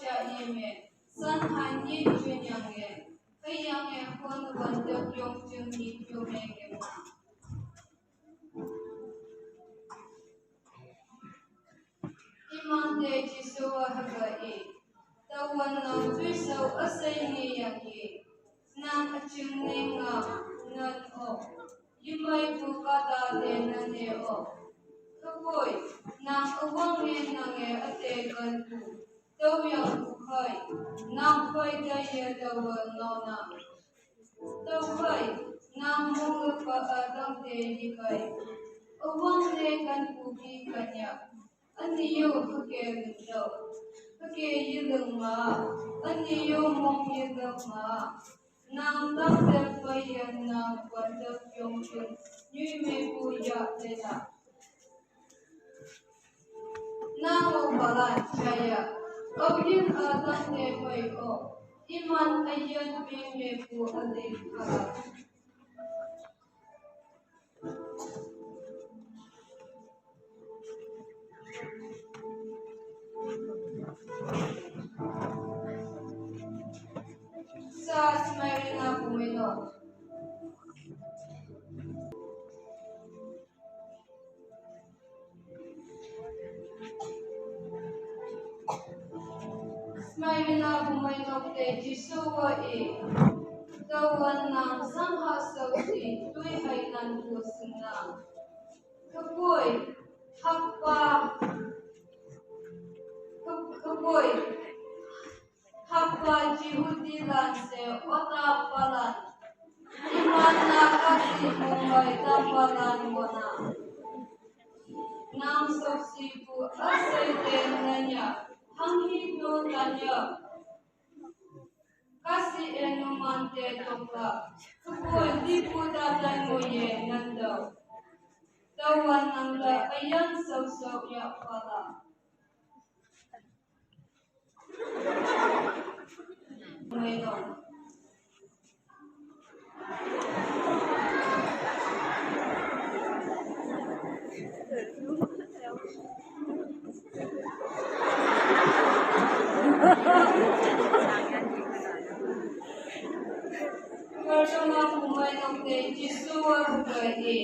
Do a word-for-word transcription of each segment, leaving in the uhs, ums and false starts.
Cha ime, san han ni chun yang e, kai yang e hon wan dok yong chun ni chun me ke ma. Iman te Jisu a haka e, tawan nang tui sau a sai ni yang e, nang a ching ni nga nan o, yumai ku kata te nan e o. Kapoi, nang a wang e nang e a te kan ku, tau yang ku kai, nang kai ta ye tawan nau na. Tau kai, nang mong le pa a dang te ni kai. A wang ne kan ku ki kan ya. Ani yo hake lung tau. Hake yi lung ma. Ani yo mong yi lung ma. Nang dang te pai yan nang wan dok yong chun. Yui me ku ya te na. Nang o balan chaya. Au yin a dang te pai o. Iman a yan me me ku a le ka. Sa Samaria na kumino. Samaria na kumino te Jisu wa e. Tawan nang sang ha sau si tui hai nan ku sing na. Kapoi, hakpa, kap-, kapoi, hakpa Jihudi lan se ota palan. Iman na kasi mumbai ta palan wana. Nang soksi ku asai te nanya, hang hi tu tanya. Kasi e numan te tokla, kapoi di ku ta tan mo ye nan dau. Tawan nang la ayan sau sau ya pala. Mai no. Karsana kumai nokte Jisu wa hukai e.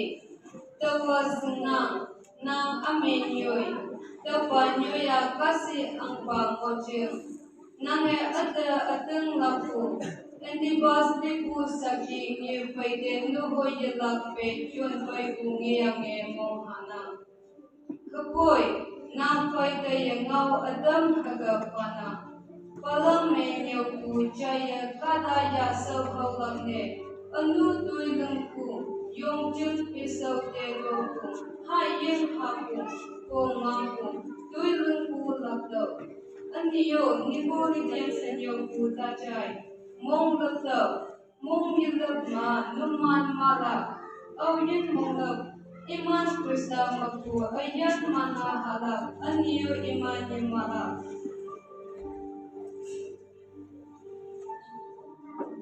Tawa sina, nang amen yoi. Tawa nyoya kasi angpa ngocil. Nang e ata ateng laku. Endibas liku saki ngi paite nuho yelak pe chun pai ku ngi ange mong hanang. Kapoi, nang pai ta yangau adam haga pana. Palang me nyau ku chaya kada ya sau hau lam ne. Anu tui lung ku, yong chun pisau te do ku, hai yin ha ku, ko ngang ku, tui lung ku lak dau. Ani yo, ni bo ni tian sen yau ku ta chai. Mong lak dau. Mung yilap ma, numan malap. Au yin mung lap. Iman Krista maku, ayan mana halap. Aniu iman yin malap.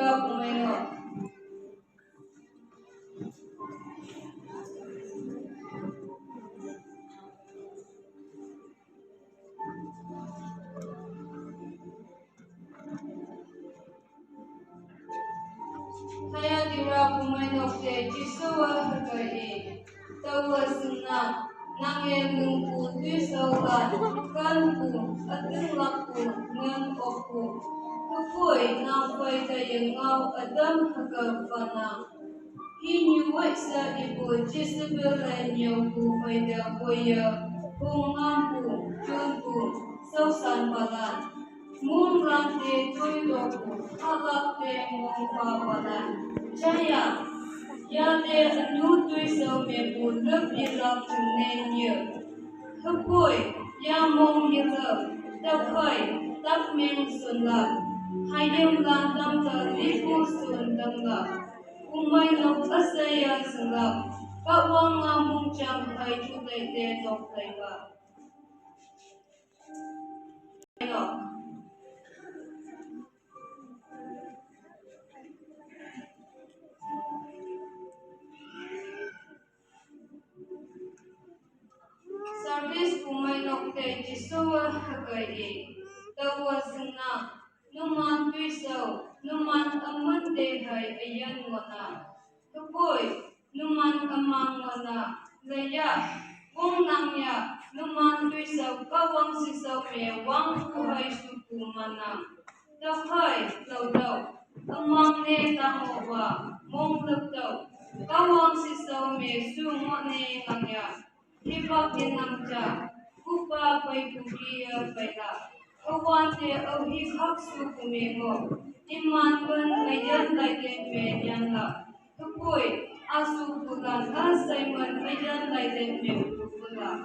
Gap mengo. Kaya dira kumai nokte Jisu wa hagai e. Tawa sina, nang e nung ku tui sau lan, kan ku, atung lak ku, ngan ok ku. Kapoi, nang pai ta yang ngau, adam hagai fana. Hi nyu wai sa ibu Jezebel lai nyau ku faida koya, hong ngam ku, chun ku, sau san balan. Mung lang te tui do ku, halak te mung pa balan. Chaya, ya te anu tui sau me ku lep yilak chun nen ye. Hapoi, ya mong yilak, tap hai, tap meng sun lak. Hayem lang tam ta lipu sun tam lak. Kumai nok asaya sangla, kawang ngamung chang hai chutai te tok tai ba. Service kumai nokte Jisu wa hagai e. Tüowa shingnang, numan toishao, numan aman te hei üyin ngohnang. Hüpoi, numan ümang ngohnang, leiya, wongnang ya, numan toishao Kahwang shishao me wangpu hei shupu manang. Tüokhei, laotüoh, ümang ne tangohwa, monglüp tüoh, Kahwang shishao me shu ngohne ngangya. Hipak yenang ja, kupa peipu ki-e peilak. Üwante aohi khakshu kume ngoh, iman pen üyin laite me nyanlak. Hüpoi, ashupulan üshei men üyin laite me pupulak.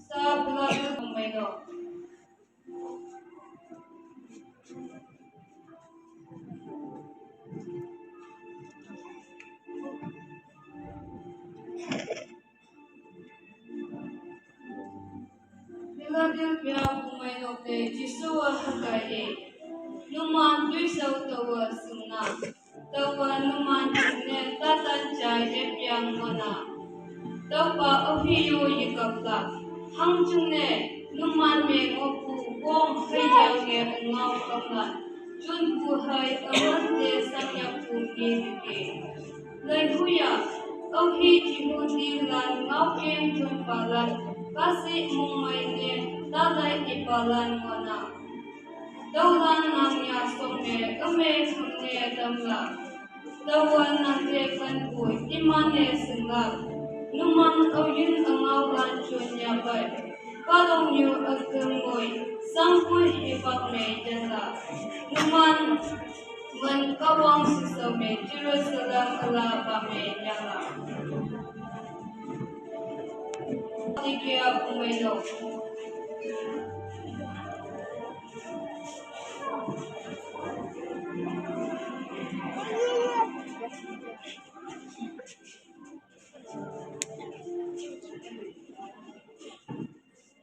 Sa pulak pumeinok. Philadelphia pumeinok te Jesuwa hüke i, numan toishao taowe shingnang. Taowe numan jingne Satan jaiye piang ngohnang. Tüopa aohi yo yekaplak. Hangjingne numan me ngohpu wong hüyange ngao kamlan, junpu hei aman te sangyapu ngi teki. Leihuya, aohi Jehudilan ngaokeng junpalan, kasi mongmei ne talai ipalan ngohnang. Tüolan nang yasong me üme khümne tamlak. Taowe nang te kenpu iman-e shinglak. Numan aoyin üngaolan jon yapei, kahtoknyu üküm ngoi, shangpoi hipak me yanlak. Numan wen Kahwang shishao me Jerusalem ülapa me yanlak. Laodicea pumeinok.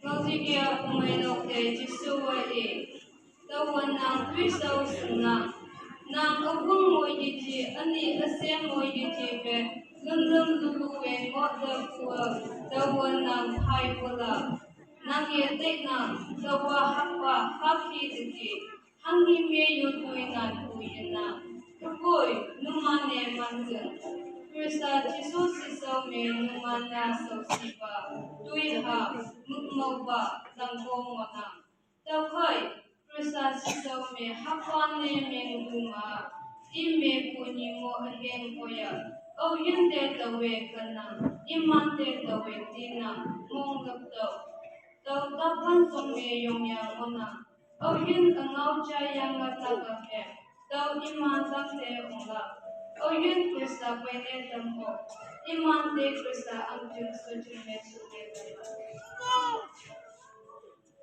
Laodicea pumeinok te Jesuwa i, taowe nang toishao shingnang. Nang üwang mo yeji, üni üsem mo yeji pe, lümlüm lulu we ngoh te pu-e, taowe nang phaipulak. Nang ye teinang, taowa hakpa haki teki, hanghi me yotoi nan pu yenang. Hüpoi, numan-e manjing, Khrista Jesu shishao me numan-a shaoshipa, toiha, mükmaopa, langpong ngohnang. Tüokhei, Khrista shishao me hakpa ne mengduma, i mepu nyimo üheng oya, aoyin te taowe kenang, iman te taowe tinang, monglüp tüoh. Tao tapan jong me yongya ngohnang. Aoyin üngao jayange takame, tüo iman tangte onglak. Aoyin Khrista peine tamok, iman te Khrista ahngching shojing me shunge tamlak.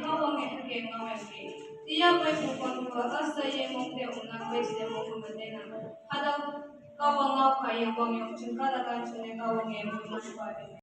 Kahwange hüke ngaoyangki. Tiya peipu pangpu-a üshei yemong te ongnang pei she mongpu me tenang. Hatüo Kahwang ngao kaiye wangyong jing kahta jing ne Kahwange moiman pha.